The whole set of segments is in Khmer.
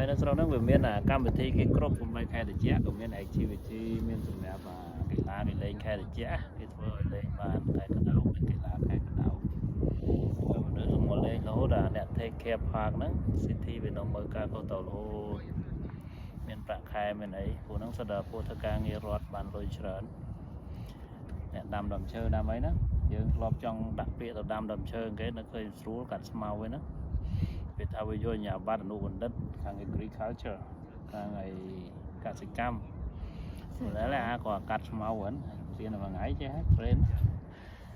ហើយនៅស្រុកហ្នឹងវាមានអាកម្មវិធីគេគ្រប់8ខែត្រជាក់ក៏មាន activity មានសម្រាប់អាកីឡាគេលេងខែត្រជាក់គេធ្វើឲ្យលេងបានខែក្តៅមានកីឡាខែក្តៅហើយមនុស្សមកលេងរហូតអាអ្នក take care park ហ្នឹង city វានៅមើលការខុសត្រូវរហូតមានប្រាក់ខែមានអីពួកហ្នឹងសុទ្ធតែពួកធ្វើការងាររដ្ឋបានលុយច្រើនអ្នកដាំដើមឈើដាំអីហ្នឹងយើងធ្លាប់ចង់ដាក់ពាក្យទៅដាំដើមឈើគេនៅឃើញស្រួលកាត់ស្មៅឯហ្នឹង គេថាវាយកអាជ្ញាបត្រអនុបណ្ឌិតខាង agriculture ខាងឯកសិកម្មព្រោះតែអាក៏កាត់ស្មៅហ្នឹងរៀនមួយថ្ងៃចេះហើយ train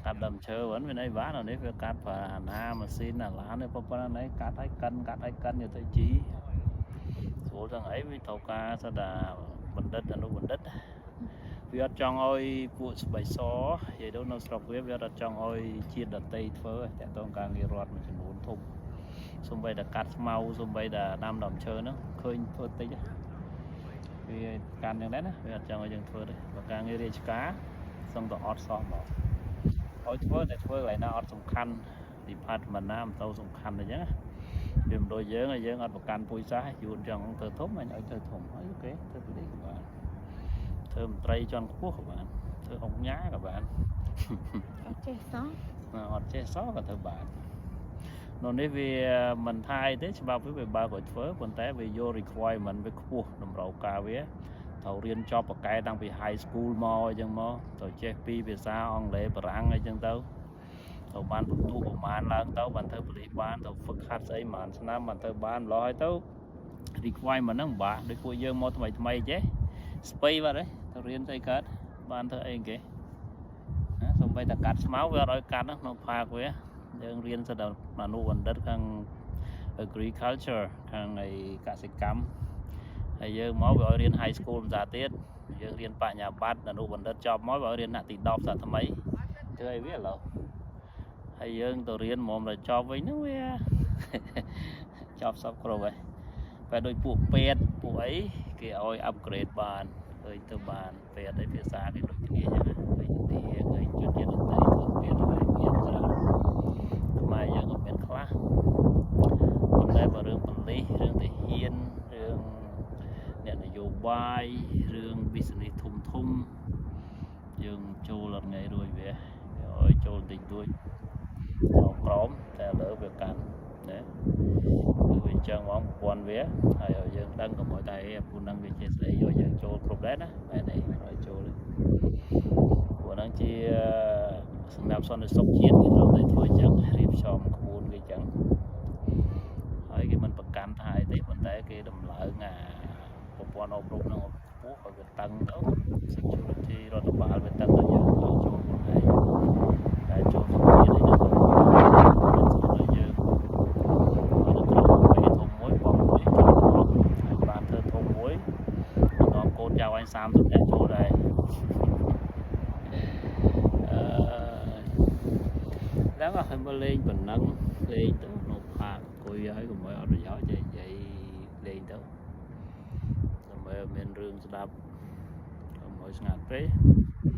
កាត់ដើមឈើហ្នឹងវានៅបានអានេះវាកាត់ប្រើអាណាម៉ាស៊ីនអាឡាននេះប៉ុណ្ណឹងនេះកាត់ឲ្យកិនកាត់ឲ្យកិនយកទៅជីស្រួលទាំងអីវាត្រូវការសត្វតាបណ្ឌិតអនុបណ្ឌិតវាអត់ចង់ឲ្យពួកស្បៃសនិយាយទៅនៅស្រុកវាវាអត់ចង់ឲ្យជាតិដតីធ្វើទេតាក់ទងការងាររដ្ឋមួយចំនួនធំ សំបីតែកាត់ស្មៅសំបីតែដាំដើមឈើហ្នឹងឃើញធ្វើតិចហ៎វាកាន់យ៉ាងដែរណាវាអត់ចង់ឲ្យយើងធ្វើទេបើការងាររាជការសឹងតែអត់សោះមកឲ្យធ្វើតែធ្វើកន្លែងណាអត់សំខាន់ department ណាមិនទៅសំខាន់អញ្ចឹងណាវាមិនដូចយើងយើងអត់ប្រកាន់ពុយសាសយួនចង់ធ្វើធំអញឲ្យធ្វើធំហើយ OK ធ្វើប៉ូលីសក៏បានធ្វើមន្ត្រីជាន់ខ្ពស់ក៏បានធ្វើអង្គញាក៏បាន អត់ចេះសោះ អត់ចេះសោះក៏ធ្វើបាននៅនេះវាមិនថាអីទេច្បាប់វាវាបើកឲ្យធ្វើប៉ុន្តែវាយក requirement វាខ្ពស់តម្រូវការវាត្រូវរៀនចប់បកែតាំងពី high school មកអញ្ចឹងមកត្រូវចេះពីរភាសាអង់គ្លេសបារាំងអីចឹងទៅត្រូវបានបន្ទុះប្រមាណឡើងទៅបានធ្វើប៉ូលីសបានទៅហ្វឹកហាត់ស្អីប្រហែលឆ្នាំបានទៅបានម្ល៉េះហើយទៅ requirement ហ្នឹងពិបាកដូចពួកយើងមកថ្មីថ្មីចេះស្ពៃបាត់ហើយទៅរៀនស្អីកើតបានធ្វើអីគេណាសំបីតែកាត់ស្មៅវាអត់ឲ្យកាត់ក្នុង park វាយើងរៀនសិតតែអនុបណ្ឌិតខាង agriculture ខាងឯកសិកម្មហើយយើងមកវាឲ្យរៀន high school ភាសាទៀតយើងរៀនបញ្ញាបត្រអនុបណ្ឌិតចប់មកវាឲ្យរៀនថ្នាក់ទី10សាថ្មីធ្វើអីវាឥឡូវហើយយើងទៅរៀនហ្មងដល់ចប់វិញហ្នឹងវា ចប់សពគ្រប់ហើយបែរដូចពួកពេទ្យពួកអីគេឲ្យ upgrade បានឃើញទៅបានពេទ្យអីភាសាគេដូចគ្នាចឹងណាឃើញទីឃើញជនជាតិដទៃធ្វើពេទ្យហើយមានច្រើនខ្មែរយើងក៏មានខ្លះប៉ុន្តែបើរឿងប៉ូលីសរឿងទាហានរឿងអ្នកនយោបាយរឿង business ធំធំយើងចូលអត់ថ្ងៃរួចវាវាឲ្យចូលតិចតួចក្រោមក្រោមតែឥឡូវវាកាន់ណាគឺវាអញ្ចឹងហ្មងប្រព័ន្ធវាហើយឲ្យយើងដឹងកុំឲ្យតែពួកហ្នឹងវាជាស្អីយកយើងចូលគ្រប់ដែរណាមែនទេឲ្យចូលទេពួកហ្នឹងជាសម្រាប់សន្តិសុខជាតិគេត្រូវតែធ្វើអញ្ចឹងរៀបចំក្បួនគេអញ្ចឹងហើយគេមិនប្រកាន់ថាអីទេប៉ុន្តែគេដំឡើងអាប្រព័ន្ធអប់រំហ្នឹងខ្ពស់ឲ្យវាតឹងទៅ security រដ្ឋបាលវាតឹងទៅយើងចូលខ្លួនឯងតែចូលសុខជាតិអីហ្នឹងឲ្យយើងឲ្យទៅត្រូវពេលធំមួយបងមួយចូលគ្រប់ហើយបានធ្វើធំមួយដល់កូនចៅអញ30នាក់ចូលដែរអឺដល់ហើយមកលេងប៉ុណ្ណឹងលេងទៅនៅ park អង្គុយហើយកុំឲ្យអត់ប្រយោជន៍ចេះនិយាយលេងទៅដើម្បីឲ្យមានរឿងស្ដាប់កុំឲ្យស្ងាត់ពេក។